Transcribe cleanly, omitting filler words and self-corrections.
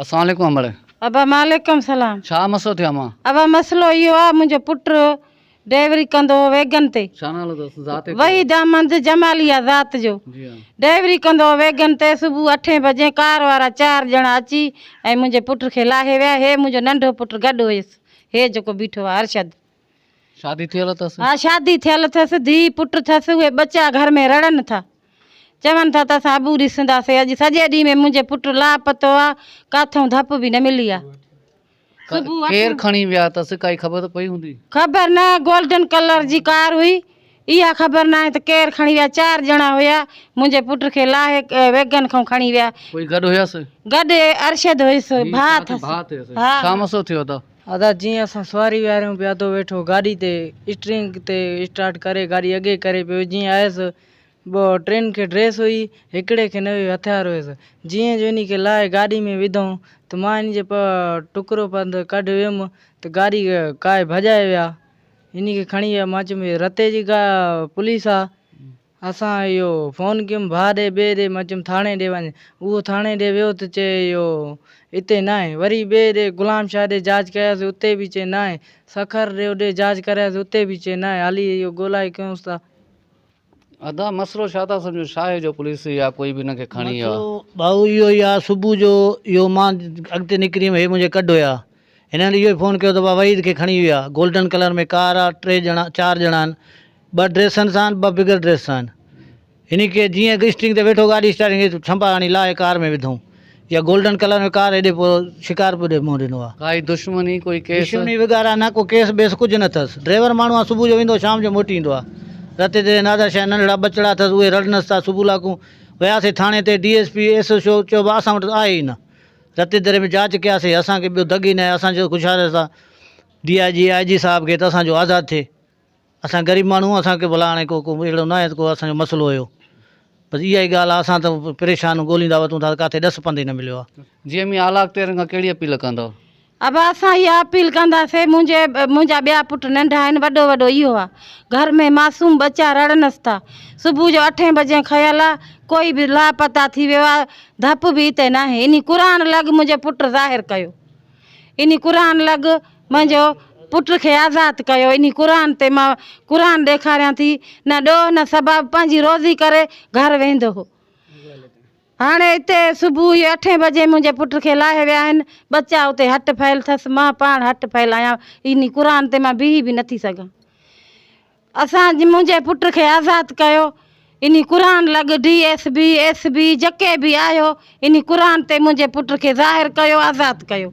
اسلام عليڪم امڙ. ابا وعليڪم سلام. ڇا مسئلو ٿيو امان؟ ابا مسئلو اهو آ منهنجو پٽ ڊرائيوري ڪندو هو ويگن تي. ڇا نالو اٿس ذات ڪهڙو؟ وحيد احمد جمالي آ ذات جو. جي ها. ڊرائيوري ڪندو هو ويگن تي صبح اٺين بجي ڪار وارا چار ڄڻا اچي ۽ منهنجي پٽ کي لاهي ويا هي منهنجو ننڍو پٽ گڏ هيس هي جيڪو بيٺو آ ارشد. شادي ٿيل اٿس؟ ها شادي ٿيل اٿس، ڌيء پٽ اٿس، اهي ٻچا گهر ۾ رڙن ٿا. چون ٿا ته اسان ابو ڏسنداسين. اڄ سڄي ڏينهن ۾ منهنجي پٽ لاپتو آ، ڪاٿئون ڌپ به نه ملي آ. صبح ڪير اٺين. کڻي ويا اٿس، ڪائي خبر ته پئي هوندي؟ خبر نه، گولڊن ڪلر جي ڪار هئي، اها خبر ناهي ته ڪير کڻي ويا. چار ڄڻا هيا، منهنجي پٽ کي لاهي ويگن کان کڻي ويا. ڪوئي گڏ هيس؟ گڏ ارشد هيس، ڀاء اٿس. ڀاء اٿس. ها. ڇا مسئلو ٿيو ادا؟ ادا جيئن اسان سواري ويهاريون پيادو ويٺو گاڏي تي اسٽرنگ تي اسٽارٽ ڪري گاڏي اڳي ڪري پيو جيئن آيس ٻه ٽن کي ڊريس هئي هڪڙي کي نه هئي هٿيار هيس جيئن جو انهي کي لاهي گاڏي ۾ وڌئون ته مان انهي جي ٽڪرو پنڌ ڪڍ ويم ته گاڏي ڪاهي ڀڄائي ويا انهي کي کڻي ويا مان چيم هي رتي جي پوليس آ اسان اهو فون ڪيم ڀاء ڏي ٻئي ڏي مان چيم ٿاڻي ڏي وڃ اهو ٿاڻي ڏي ويو ته چئي اهو اتي ناهي وري ٻئي ڏي غلام شاهه ڏي جاچ ڪياسين اتي به چئي ناهي سکر ڏي اوڏي جاچ ڪراياسين اتي به چئي ناهي هالي اهو ڳولائي ڪيونس ٿا. ادا مسئلو ڇا ٿا سمجهو ڇا آهي جو پوليس يا ڪوئي به هن کي کڻي ويو آهي. مسئلو ڀائو اهو ئي آهي صبح جو اهو مان اڳتي نڪري ويم هي منهنجي ڪڍ هيا هنن اهو ئي فون ڪيو ته ڀاء وحيد کي کڻي ويا گولڊن ڪلر ۾ ڪار آهي ٽي ڄڻا چار ڄڻا آهن ٻه ڊريسن سان آهن ٻه بغير ڊريس سان آهن. هن کي جيئن اسٽرنگ تي ويٺو گاڏي اسٽارٽنگ ٿي ڇنپا هڻي لاهي ڪار ۾ وڌئون. اها گولڊن ڪلر ۾ ڪار هيڏي پوء شڪارپور ڏي منهن ڏنو آهي. ڪائي دشمني ڪوئي ڪيس؟ دشمني وغيره نه ڪو ڪيس ٻيس ڪجهه نه اٿس. ڊرائيور ماڻهو آهي صبح جو ويندو شام جو موٽي ايندو آهي. رتي تي نادر شاهه ننڍڙا ٻچڙا اٿس اهي رڙنس ٿا صبح لاڪون وياسي ٿاڻي تي D S P S H O چيو ڀاء اسان وٽ آهي ئي نه. رتي دري ۾ جاچ ڪياسي اسان کي ٻيو دڳ ئي ناهي اسان چيو گذارش آهي ڊي I جي آء جي صاحب کي ته اسان جو آزاد ٿئي. اسان غريب ماڻهو اسان کي ڀلا هاڻي ڪو ڪو اهڙو ناهي ته ڪو اسان جو مسئلو هيو بس اها ئي ڳالهه آهي اسان ته پريشان ڳوليندا وتون ٿا ڪاٿي ڏس پنڌ ئي نه مليو آهي. جي اوهين اعليٰ اختيارين کان ڪهڙي اپيل ڪندؤ؟ ابا اسان اها اپيل ڪنداسين منهنجي منهنجا ٻيا پٽ ننڍا آهن وڏو وڏو اهو آهي گهر ۾ معصوم ٻچا رڙنس ٿا صبح جو اٺين بجي کنيل آهي ڪوئي به لاپتا ٿي ويو آهي ڌپ به اتي ناهي انهي قرآن لڳ منهنجو پٽ ظاهر ڪيو انهي قرآن لڳ منهنجو پٽ کي آزاد ڪيو انهي قرآن تي مان قرآن ڏيکاريان ٿي نه ڏوهه نه سبب پنهنجي روزي ڪري گهر ويندو هو هاڻي اتي صبح ئي اٺين بجي منهنجي پٽ کي لاهي ويا آهن ٻچا اتي هٽ ڦهيل ٿس مان پاڻ هٽ ڦهيل آهيان انهي قرآن تي مان بيهي به نٿي سگهان اسان منهنجي پٽ کي آزاد ڪيو انهي قرآن لڳ D S B S B جڪي به آهيو انهي قرآن تي منهنجي پٽ کي ظاهر ڪيو آزاد ڪيو.